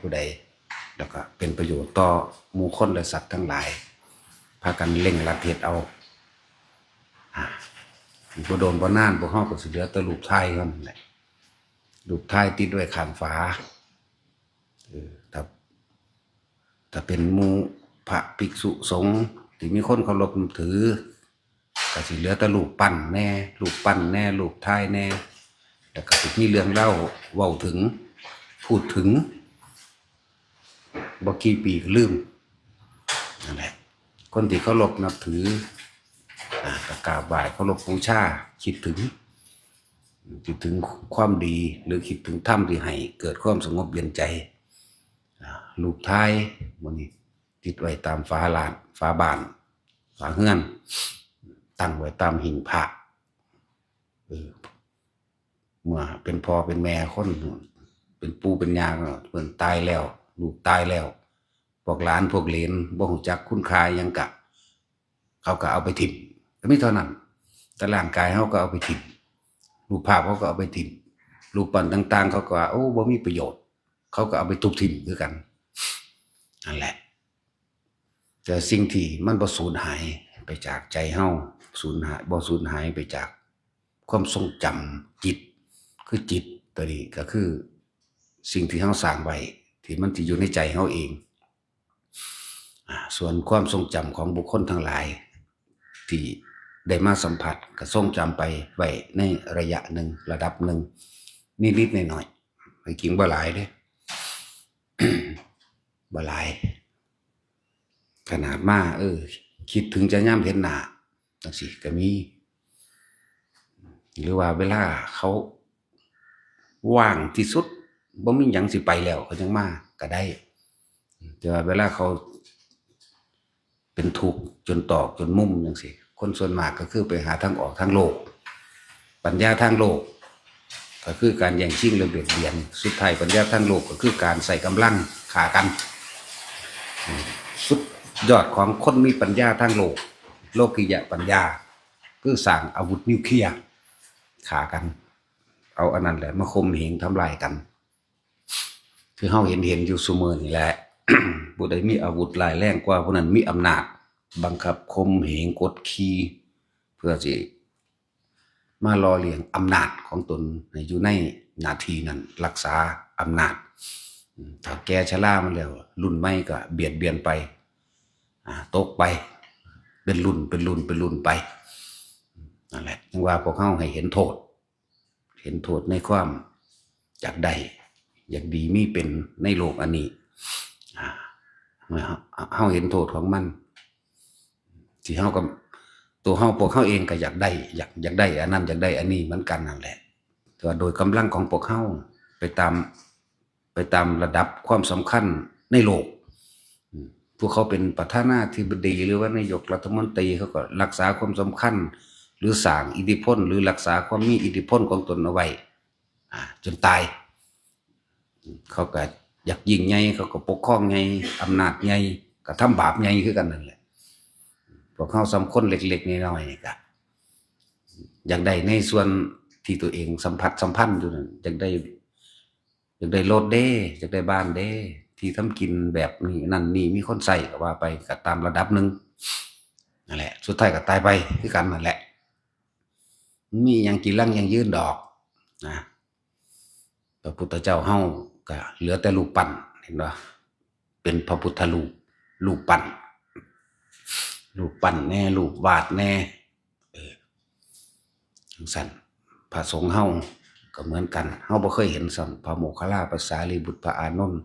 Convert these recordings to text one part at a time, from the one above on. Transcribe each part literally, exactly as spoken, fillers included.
ผู้ใด แล้วก็เป็นประโยชน์ต่อหมู่คนและสัตว์ทั้งหลาย พากันเร่งรัดเฮ็ดเอา อ่า บ่โดนบ่นาน พวกเฮาก็สิเหลือแต่รูปถ่ายเท่านั้นแหละ รูปถ่ายติดไว้ข้างฝา เออ ถ้า ถ้าเป็นหมู่พระภิกษุสงฆ์ที่มีคนเคารพนับถือ ก็สิเหลือแต่รูปปั้นแน่ รูปปั้นแน่ รูปถ่ายแน่ แล้วก็สิมีเรื่องเล่าเว้าถึง พูดถึง บ่กี่ปีก็ลืม นั่นแหละ คนที่เคารพนับถือ อ่า ก็กราบไหว้เคารพบูชา คิดถึง คิดถึงความดี หรือคิดถึงธรรมที่ให้เกิดความสงบเย็นใจ อ่า รูปถ่ายหมู่นี้ติดไว้ตามฝาลาน ฝาบ้าน ฝาเฮือน ตั้งไว้ตามหิ้งพระ เออ เมื่อเป็นพ่อเป็นแม่คน เป็นปู่เป็นย่าก็เพิ่นตายแล้ว ลูกตายแล้ว พวกหลานพวกเหลนบ่รู้จักคุณค่าหยังกะ เขาก็เอาไปถิ่ม ก็มีเท่านั้น แต่ร่างกายเขาก็เอาไปถิ่ม รูปภาพเขาก็เอาไปถิ่ม รูปปั้นต่างๆ เขาก็ว่า โอ้ บ่มีประโยชน์ เขาก็เอาไปทุบถิ่มคือกัน นั่นแหละ แต่สิ่งที่มันบ่สูญหายไปจากใจเฮา สูญหาย บ่สูญหายไปจากความทรงจำจิต คือจิตตัวนี้ก็คือสิ่งที่เฮาสร้างไว้ ที่มันสิอยู่ในใจเฮาเอง อ่า ส่วนความทรงจำของบุคคลทั้งหลาย ที่ได้มาสัมผัสก็ทรงจำไปไว้ในระยะหนึ่ง ระดับหนึ่ง นิดๆหน่อยๆ ให้กินบ่หลายเด้ บ่หลาย ขนาดมา เออ คิดถึงจะยามเห็นหน้า จังซี้ก็มี หรือว่าเวลาเขาว่างที่สุด บ่มีหยังสิไปแล้ว เขาจั่งมาก็ได้ แต่ว่าเวลาเขาเป็นทุกข์จนตอกจนมุมจังซี้ คนส่วนมากก็คือไปหาทางออกทางโลก ปัญญาทางโลก ก็คือการแย่งชิงและเบียดเบียน สุดท้ายปัญญาทางโลกก็คือการใช้กำลังฆ่ากัน อืม สุดยอดของคนมีปัญญาทางโลก โลกิยะปัญญา คือสร้างอาวุธนิวเคลียร์ฆ่ากัน เอาอันนั้นแหละมาข่มเหงทำลายกัน คือเฮาเห็นเห็นอยู่ซุมื้อนี่แหละ ผู้ใดมีอาวุธร้ายแรงกว่า ผู้นั้นมีอำนาจบังคับข่มเหงกดขี่ เพื่อสิมาหล่อเลี้ยงอำนาจของตนให้อยู่ในหน้าที่นั้น รักษาอำนาจ อืม ถ้าแก่ชรามาแล้ว รุ่นใหม่ก็เบียดเบียนไป อ่า ตกไป เป็นรุ่น เป็นรุ่น เป็นรุ่นไป นั่นแหละ จึงว่าพวกเฮาให้เห็นโทษ เห็นโทษในความอยากได้ อยากดีมีเป็นในโลกอันนี้ อ่า เฮา เฮาเห็นโทษของมัน ที่เฮาก็ ตัวเฮา พวกเฮาเองก็อยากได้ อยาก อยากได้อันนั้น อยากได้อันนี้เหมือนกันนั่นแหละ แต่ว่าโดยกำลังของพวกเฮา ไปตาม ไปตามระดับความสำคัญในโลก อืม พวกเขาเป็นประธานาธิบดี หรือว่านายกรัฐมนตรี เขาก็รักษาความสำคัญ หรือสร้างอิทธิพล หรือรักษาความมีอิทธิพลของตนเอาไว้ อ่า จนตาย เขาก็อยากยิ่งใหญ่ เขาก็ปกครองใหญ่ อำนาจใหญ่ ก็ทำบาปใหญ่คือกันนั่นแหละ พวกเฮาส่ำคนเล็กๆน้อยๆนี่ก็อยากได้ในส่วนที่ตัวเองสัมผัสสัมพันธ์อยู่นั่น อยากได้ อยากได้รถเด้ อยากได้บ้านเด้ ที่ทำกินแบบนี้นั่นนี่ มีคนใช้ก็ว่าไป ก็ตามระดับหนึ่งนั่นแหละ สุดท้ายก็ตายไปคือกันนั่นแหละ มันมีหยังจีรังยั่งยืนดอกนะ พระพุทธเจ้าเฮาก็เหลือแต่รูปปั้น เห็นบ่ เป็นพระพุทธรูป รูปปั้น รูปปั้นแน่ รูปวาดแน่ เออ จั่งซั้น พระสงฆ์เฮาก็เหมือนกัน เฮาบ่เคยเห็นซ้ำ พระโมคคัลลา พระสารีบุตร พระอานนท์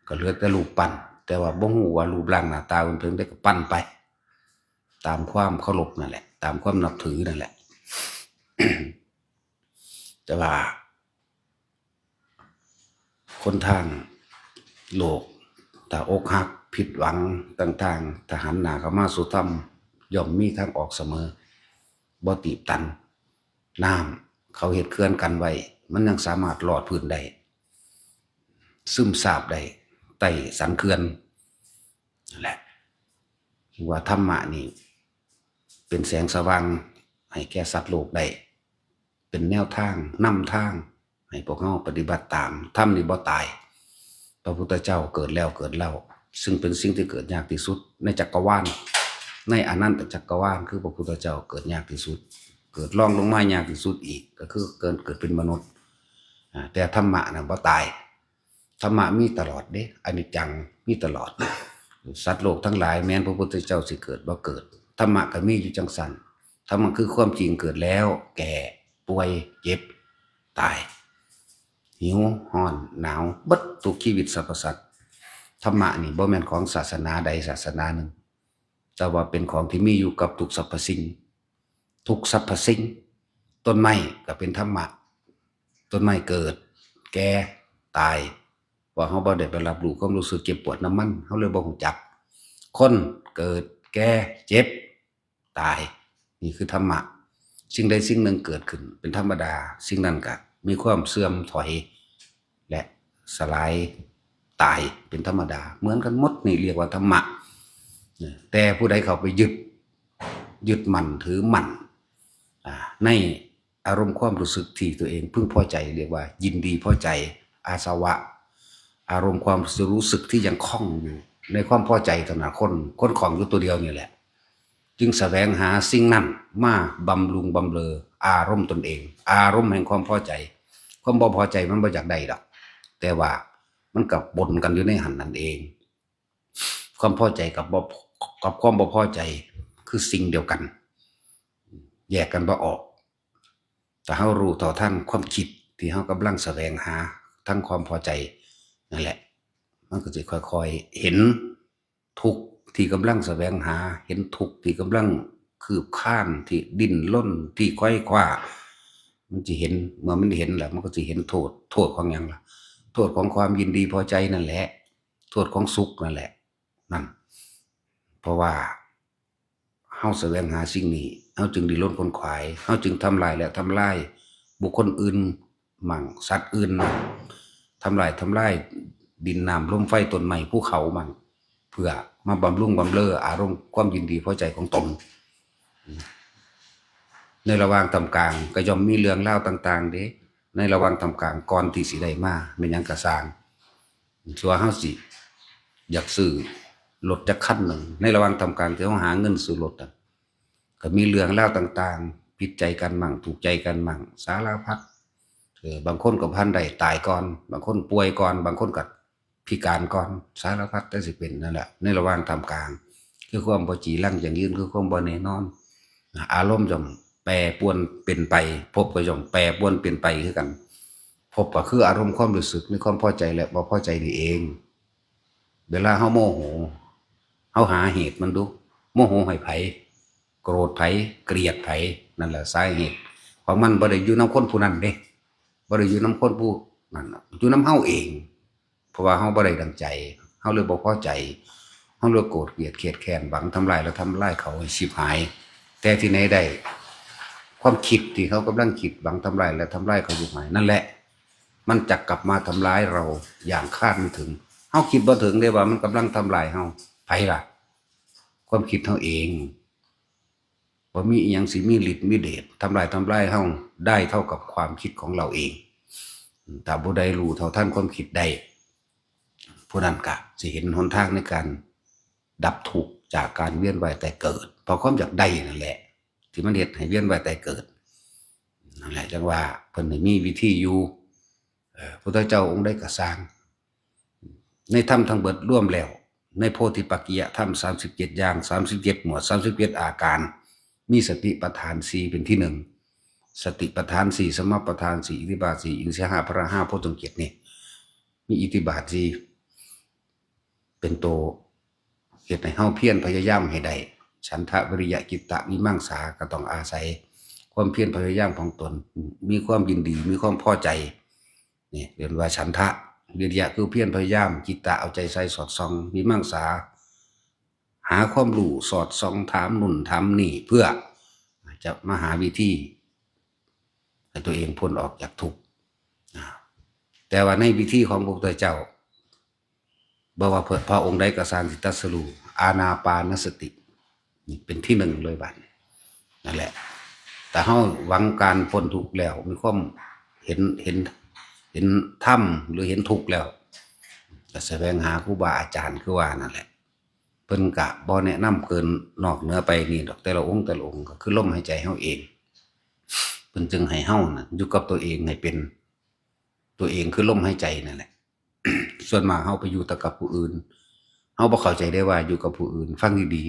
ก็เหลือแต่รูปปั้น แต่ว่าบ่ฮู้ว่ารูปร่างหน้าตาเพิ่นเป็นจั่งใด ก็ปั้นไป ตามความเคารพนั่นแหละ ตามความนับถือนั่นแหละ แต่ว่า คนทางโลก ถ้าอกหักผิดหวังต่างๆ ถ้าหันหน้าเข้ามาสู่ธรรม ย่อมมีทางออกเสมอ บ่ตีบตัน น้ำเขาเฮ็ดเขื่อนกั้นไว้ มันยังสามารถลอดพื้นได้ ซึมซาบได้ ใต้สันเขื่อน นั่นแหละ ว่าธรรมะนี่เป็นแสงสว่างให้แก่สัตว์โลกได้ เป็นแนวทางนำทางให้พวกเฮาปฏิบัติตาม ธรรมนี่บ่ตาย พระพุทธเจ้าเกิดแล้วเกิดเล่า ซึ่งเป็นสิ่งที่เกิดยากที่สุดในจักรวาล ในอนันตจักรวาล คือพระพุทธเจ้าเกิดยากที่สุด เกิดรองลงมายากที่สุดอีก ก็คือเกิดเกิดเป็นมนุษย์ อ่า แต่ธรรมะน่ะบ่ตาย ธรรมะมีตลอดเด้ อนิจจังมีตลอด สัตว์โลกทั้งหลายแม้นพระพุทธเจ้าสิเกิดบ่เกิด ธรรมะก็มีอยู่จังซั่น ธรรมะคือความจริงเกิดแล้ว แก่ ป่วย เจ็บ ตาย หิว ฮ้อน หนาว เบิดทุกชีวิตสรรพสัตว์ ธรรมะนี่บ่แม่นของศาสนาใดศาสนาหนึ่ง แต่ว่าเป็นของที่มีอยู่กับทุกสรรพสิ่ง ทุกสรรพสิ่ง ต้นไม้ก็เป็นธรรมะ ต้นไม้เกิด แก่ ตาย เพราะเฮาบ่ได้ไปรับรู้ความรู้สึกเจ็บปวดนำมัน เฮาเลยบ่ฮู้จัก คนเกิด แก่ เจ็บ ตาย นี่คือธรรมะ สิ่งใดสิ่งหนึ่งเกิดขึ้นเป็นธรรมดา สิ่งนั้นก็มีความเสื่อมถอย และสลาย ตายเป็นธรรมดา เหมือนกันหมด นี่เรียกว่าธรรมะ แต่ผู้ใดเข้าไปยึด ยึดมั่นถือมั่น อ่า ในอารมณ์ความรู้สึกที่ตัวเองพึงพอใจ เรียกว่ายินดีพอใจ อาสวะ อารมณ์ความรู้สึกที่ยังคล้องอยู่ในความพอใจเท่านั้น คน คนคล้องอยู่ตัวเดียวนี่แหละ จึงแสวงหาสิ่งนั้นมาบำรุงบำเรออารมณ์ตนเอง อารมณ์แห่งความพอใจ ความบ่พอใจมันบ่อยากได้ดอก แต่ว่ามันก็ปนกันอยู่ในหั้นนั่นเอง ความพอใจกับบ่ กับความบ่พอใจคือสิ่งเดียวกัน แยกกันบ่ออก ถ้าเฮารู้เท่าทันความคิดที่เฮากำลังแสวงหาทั้งความพอใจนั่นแหละ มันก็สิค่อยๆ เห็นทุกข์ที่กำลังแสวงหา เห็นทุกข์ที่กำลังคืบคลาน ที่ดิ้นรน ที่ไขว่คว้า มันสิเห็น เมื่อมันเห็นแล้ว มันก็สิเห็นโทษ โทษของหยังล่ะ โทษของความยินดีพอใจนั่นแหละ โทษของสุขนั่นแหละ นั่น เพราะว่าเฮาแสวงหาสิ่งนี้ เฮาจึงดิ้นรนขวนขวาย เฮาจึงทำลายและทำลาย บุคคลอื่นมั่ง สัตว์อื่นมั่ง ทำลาย ทำลายดินน้ำลมไฟต้นไม้ภูเขามั่ง เพื่อมาบำรุงบำเรออารมณ์ความยินดีพอใจของตน ในระหว่างท่ามกลางก็ย่อมมีเรื่องราวต่างๆ เด้ ในระหว่างท่ามกลางก่อนที่สิได้มา แม่นหยังก็ซ่าง ส่วนเฮาสิอยากซื้อรถจักคันหนึ่ง ในระหว่างท่ามกลางที่เฮาหาเงินซื้อรถน่ะ ก็มีเรื่องราวต่างๆ ผิดใจกันมั่ง ถูกใจกันมั่ง สารพัด เออ บางคนก็บ่ทันได้ตายก่อน บางคนป่วยก่อน บางคนก็พิการก่อน สารพัดแต่สิเป็นนั่นแหละ ในระหว่างท่ามกลาง คือความบ่จีรังยั่งยืน คือความบ่แน่นอน อารมณ์ย่อมแปรปรวนเป็นไป ภพก็ย่อมแปรปรวนเป็นไปคือกัน ภพก็คืออารมณ์ความรู้สึกในความพอใจและบ่พอใจนี่เอง เวลาเฮาโมโห เฮาหาเหตุมันดู โมโหให้ไผ โกรธไผ เกลียดไผ นั่นแหละสาเหตุของมัน บ่ได้อยู่นำคนผู้นั้นเด้ บ่ได้อยู่นำคนผู้นั้นน่ะ อยู่นำเฮาเอง เพราะว่าเฮาบ่ได้ดังใจ เฮาเลยบ่พอใจ เฮาเลยโกรธเกลียดเคียดแค้น หวังทำลาย และทำลายเขาให้ฉิบหาย แต่ที่ไหนได้ ความคิดที่เฮากำลังคิดหวังทำลาย และทำลายเขาฉิบหาย นั่นแหละ มันจะกลับมาทำร้ายเราอย่างคาดไม่ถึง เฮาคิดบ่ถึงเด้ว่ามันกำลังทำลายเฮา ไผล่ะ ความคิดเฮาเอง บ่มีอิหยังสิมีฤทธิ์มีเดชทำลายทำลายเฮาได้เท่ากับความคิดของเราเอง ถ้าผู้ใดรู้เท่าทันความคิดได้ ผู้นั้นก็สิเห็นหนทางในการดับทุกข์จากการเวียนว่ายตายเกิด เพราะความอยากได้นั่นแหละ ที่มันเฮ็ดให้เวียนว่ายตายเกิด นั่นแหละจั่งว่าเพิ่นได้มีวิธีอยู่ เอ่อ พุทธเจ้าองค์ใดก็ซ่าง ในธรรมทั้งเบิดรวมแล้ว ในโพธิปักขิยธรรม สามสิบเจ็ด อย่าง สามสิบเจ็ด หมวด สามสิบเจ็ด อาการ มีสติปัฏฐานสี่เป็นที่หนึ่ง สติปัฏฐานสี่ สมปัฏฐานสี่ อิทธิบาทสี่ อินทรียห้า พละห้า โพชฌังค์เจ็ดนี่ มีอิทธิบาทสี่ เป็นตัวเฮ็ดให้เฮาเพียรพยายามให้ได้ ฉันทะ วิริยะ จิตตะ วิมังสา ก็ต้องอาศัยความเพียรพยายามของตน มีความยินดี มีความพอใจ นี่เรียกว่าฉันทะ วิริยะคือเพียรพยายาม จิตตะเอาใจใส่สอดส่อง วิมังสา หาความรู้สอดส่องถามนู่นถามนี่ เพื่อจะมาหาวิธีให้ตัวเองพ้นออกจากทุกข์ อ่า แต่ว่าในวิธีของพระพุทธเจ้า บ่ว่าพระองค์ใดก็ซ่างสิตรัสรู้ อานาปานสติ นี่เป็นที่หนึ่งเลยบัดนี้ นั่นแหละ แต่เฮาหวังการพ้นทุกข์แล้ว มีความเห็น เห็น เห็นธรรมหรือเห็นทุกข์แล้ว ก็แสวงหาครูบาอาจารย์คือว่านั่นแหละ เพิ่นกะบ่แนะนำเกินนอกเหนือไปนี่ดอก แต่ละองค์แต่ละองค์ก็คือลมหายใจเฮาเอง เพิ่นจึงให้เฮานะอยู่กับตัวเองให้เป็น ตัวเองคือลมหายใจนั่นแหละ ส่วนมากเฮาไปอยู่แต่กับผู้อื่น เฮาบ่เข้าใจได้ว่าอยู่กับผู้อื่น ฟังดี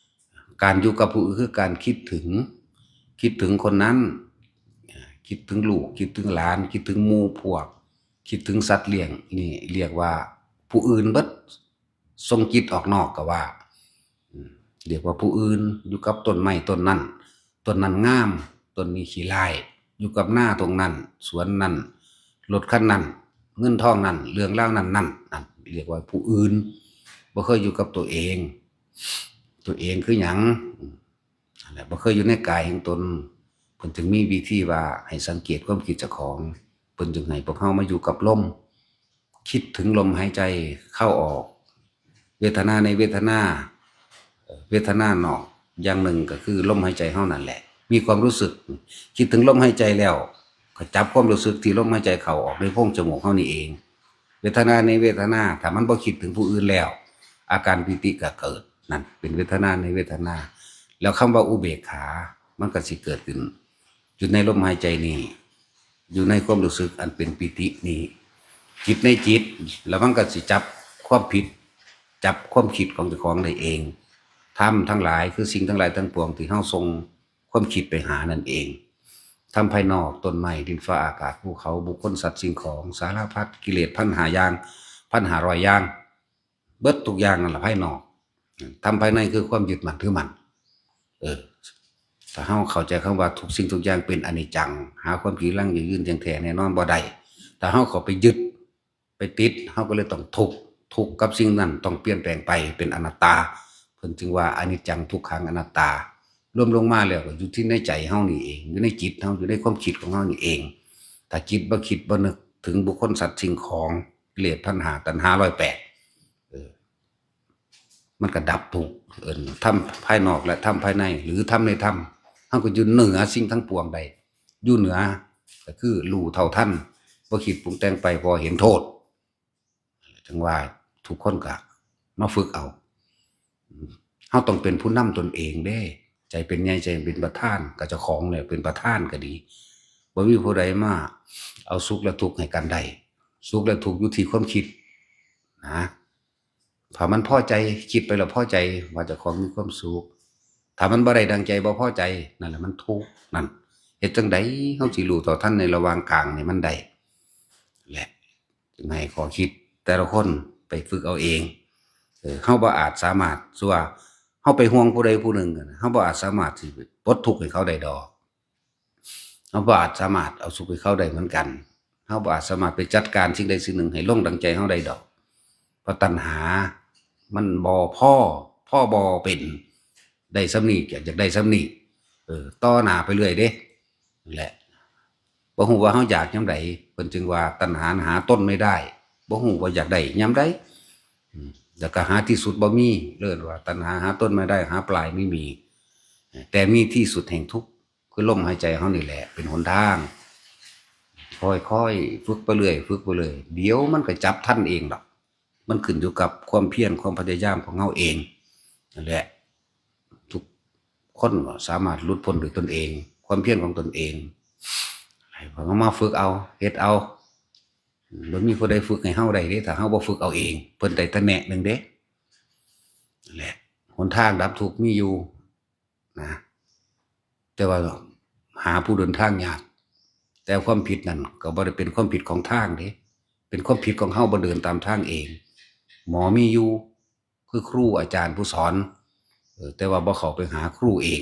ๆ การอยู่กับผู้อื่นคือการคิดถึง คิดถึงคนนั้น คิดถึงลูก คิดถึงหลาน คิดถึงหมู่พวก คิดถึงสัตว์เลี้ยง นี่เรียกว่าผู้อื่นเบิด ส่งจิตออกนอกก็ว่า อืม เรียกว่าผู้อื่น อยู่กับต้นไม้ต้นนั้น ต้นนั้นงาม ต้นนี้ขี้ร้าย อยู่กับนาตรงนั้น สวนนั้น รถคันนั้น เงินทองนั้น เรื่องราวนั้นนั่น นั่นเรียกว่าผู้อื่น บ่เคยอยู่กับตัวเอง ตัวเองคือหยัง อืม นั่นแหละ บ่เคยอยู่ในกายแห่งตน เพิ่นจึงมีวิธีว่าให้สังเกตความคิดเจ้าของ เพิ่นจึงให้พวกเฮามาอยู่กับลม คิดถึงลมหายใจเข้าออก เวทนาในเวทนา เอ่อ เวทนานอก อย่างหนึ่งก็คือลมหายใจเฮานั่นแหละ มีความรู้สึก คิดถึงลมหายใจแล้ว ก็จับความรู้สึกที่ลมหายใจเข้าออกในโพรงจมูกเฮานี่เอง เวทนาในเวทนา ถ้ามันบ่คิดถึงผู้อื่นแล้ว อาการปีติก็เกิด นั่นเป็นเวทนาในเวทนา แล้วคำว่าอุเบกขา มันก็สิเกิดขึ้น อยู่ในลมหายใจนี่ อยู่ในความรู้สึกอันเป็นปีตินี่ จิตในจิต แล้วมันก็สิจับความผิด จับความคิดของเจ้าของได้เอง ธรรมทั้งหลายคือสิ่งทั้งหลายทั้งปวงที่เฮาส่งความคิดไปหานั่นเอง ธรรมภายนอก ต้นไม้ ดินฟ้าอากาศ ภูเขา บุคคล สัตว์ สิ่งของ สารพัด กิเลสพันห้าอย่าง พันห้าร้อยอย่าง เบิดทุกอย่างนั่นล่ะภายนอก ธรรมภายในคือความยึดมั่นถือมั่น เออ ถ้าเฮาเข้าใจคำว่าทุกสิ่งทุกอย่างเป็นอนิจจัง หาความจีรังยั่งยืนเที่ยงแท้แน่นอนบ่ได้ ถ้าเฮาเข้าไปยึด ไปติด เฮาก็เลยต้องทุกข์ ทุกข์กับสิ่งนั้นต้องเปลี่ยนแปลงไปเป็นอนัตตา เพิ่นจึงว่าอนิจจังทุกขังอนัตตา รวมลงมาแล้วก็อยู่ที่ในใจเฮานี่เอง อยู่ในจิตเฮา อยู่ในความคิดของเฮานี่เอง ถ้าจิตบ่คิดบ่นึกถึงบุคคล สัตว์ สิ่งของ กิเลสพันห้า ตัณหาร้อยแปด เออ มันก็ดับทุกข์ เอิ้นธรรมภายนอกและธรรมภายใน หรือธรรมในธรรม เฮาก็อยู่เหนือสิ่งทั้งปวงได้ อยู่เหนือ ก็คือรู้เท่าทัน บ่คิดปรุงแต่งไป เพราะเห็นโทษ จั่งว่าทุกคนก็มาฝึกเอา เฮาต้องเป็นผู้นำตนเองเด้ ใจเป็นใหญ่ ใจเป็นประธาน ก็เจ้าของเนี่ยเป็นประธานก็ดี บ่มีผู้ใดมาเอาสุขและทุกข์ให้กันได้ สุขและทุกข์อยู่ที่ความคิดนะ ถ้ามันพอใจ คิดไปแล้วพอใจว่าเจ้าของมีความสุข ถ้ามันบ่ได้ดังใจ บ่พอใจ นั่นแหละมันทุกข์ นั่น เฮ็ดจั่งใดเฮาสิรู้เท่าทันในระหว่างกลางนี่มันได้ แหละ จึงให้ข้อคิดแต่ละคนไปฝึกเอาเอง เออ เฮาบ่อาจสามารถ ส่วนว่าเฮาไปห่วงผู้ใดผู้หนึ่ง เฮาบ่อาจสามารถสิปลดทุกข์ให้เขาได้ดอก เฮาบ่อาจสามารถเอาสุขให้เขาได้เหมือนกัน เฮาบ่อาจสามารถไปจัดการสิ่งใดสิ่งหนึ่งให้ลงดังใจเฮาได้ดอก เพราะตัณหามันบ่พอ พอบ่เป็น ได้ส่ำนี้ก็อยากได้ส่ำนี้ เออ ต่อหน้าไปเรื่อยเด้ นั่นแหละ บ่ฮู้ว่าเฮาอยากยามใด เพิ่นจึงว่าตัณหาหาต้นไม่ได้ บ่ฮู้ว่าอยากได้ยามใด อืม แล้วก็หาที่สุดบ่มี เรียกว่าตัณหาหาต้นไม่ได้ หาปลายไม่มี แต่มีที่สุดแห่งทุกข์ คือลมหายใจเฮานี่แหละ เป็นหนทาง ค่อยๆ ฝึกไปเรื่อย ฝึกไปเรื่อย เดี๋ยวมันก็จับทันเองดอก มันขึ้นอยู่กับความเพียร ความพยายามของเฮาเอง นั่นแหละ ทุกคนสามารถหลุดพ้นด้วยตนเอง ความเพียรของตนเอง ให้พวกเฮามาฝึกเอา เฮ็ดเอา บ่มีผู้ใดฝึกให้เฮาได้เด้ ถ้าเฮาบ่ฝึกเอาเอง เพิ่นได้แต่แนะหนึ่งเด้ นั่นแหละ หนทางดับทุกข์มีอยู่นะ แต่ว่าหาผู้เดินทางยาก แต่ความผิดนั่นก็บ่ได้เป็นความผิดของทางเด้ เป็นความผิดของเฮาบ่เดินตามทางเอง หมอมีอยู่ คือครูอาจารย์ผู้สอน เออ แต่ว่าบ่เข้าไปหาครูเอง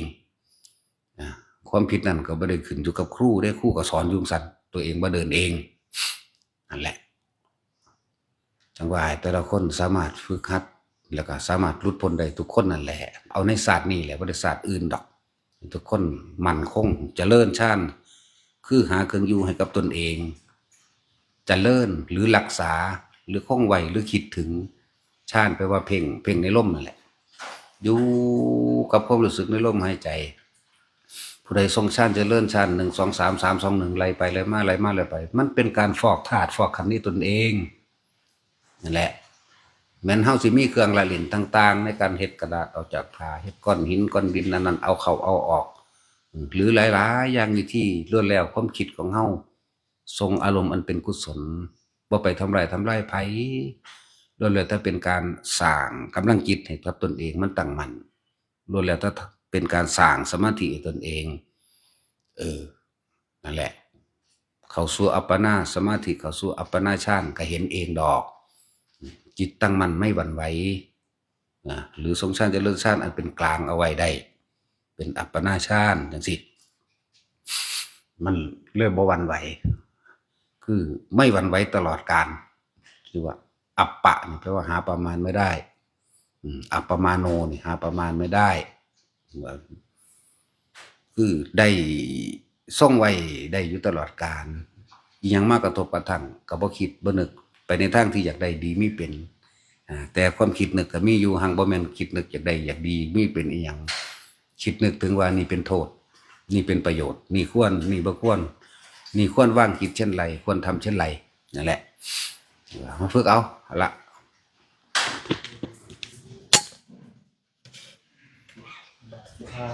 นะ ความผิดนั่นก็บ่ได้ขึ้นอยู่กับครูเด้ ครูก็สอนอยู่จั่งซั้น ตัวเองบ่เดินเอง นั่นแหละ จั่งว่าให้แต่ละคนสามารถฝึกหัด แล้วก็สามารถหลุดพ้นได้ทุกคนนั่นแหละ เอาในชาตินี้แหละ บ่ได้ชาติอื่นดอก ทุกคนมั่นคง เจริญฌาน คือหาเครื่องอยู่ให้กับตนเอง เจริญหรือรักษา หรือคงไว้ หรือคิดถึง ฌานแปลว่าเพ่ง เพ่งในลมนั่นแหละ อยู่กับความรู้สึกในลมหายใจ ผู้ใดทรงฌาน เจริญฌาน หนึ่ง สอง สาม สาม สอง หนึ่ง ไล่ไป ไล่มา ไล่มา ไล่ไป มันเป็นการฟอกธาตุ ฟอกขันธ์นี้ตนเอง นั่นแหละ แม้นเฮาสิมีเครื่องละเล่นต่างๆ ในการเฮ็ดกระดาษออกจากผ้า เฮ็ดก้อนหินก้อนดินนั่นนั่น เอาเข้าเอาออก หรือหลายๆ อย่างวิธี ล้วนแล้วความคิดของเฮาส่งอารมณ์อันเป็นกุศล บ่ไปทำร้ายทำลายไผ ล้วนแล้วแต่เป็นการสร้างกำลังจิตให้กับตนเองมันตั้งมั่น ล้วนแล้วแต่เป็นการสร้างสมาธิให้ตนเอง เออ นั่นแหละ เข้าสู่อัปปนาสมาธิ เข้าสู่อัปปนาฌานก็เห็นเองดอก จิตตั้งมั่นไม่หวั่นไหวนะ หรือทรงฌานเจริญฌานอันเป็นกลางเอาไว้ได้ เป็นอัปปนาฌานจังซี่ มันเลยบ่หวั่นไหว คือไม่หวั่นไหวตลอดกาล คือว่า อัปปะนี่แปลว่าหาประมาณไม่ได้ อืม อัปปมาโนนี่หาประมาณไม่ได้ คือได้ทรงไว้ได้อยู่ตลอดกาล อิหยังมากระทบกระทั่งก็บ่คิดบ่นึกไปในทางที่อยากได้ดีมีเป็น อ่า แต่ความคิดนึกก็มีอยู่ หังบ่แม่นคิดนึกอยากได้อยากดีมีเป็นอิหยัง คิดนึกถึงว่านี่เป็นโทษ นี่เป็นประโยชน์ นี่ควร นี่บ่ควร นี่ควรวางจิตเช่นไร ควรทำเช่นไร นั่นแหละ มาฝึกเอา เอาละ ทา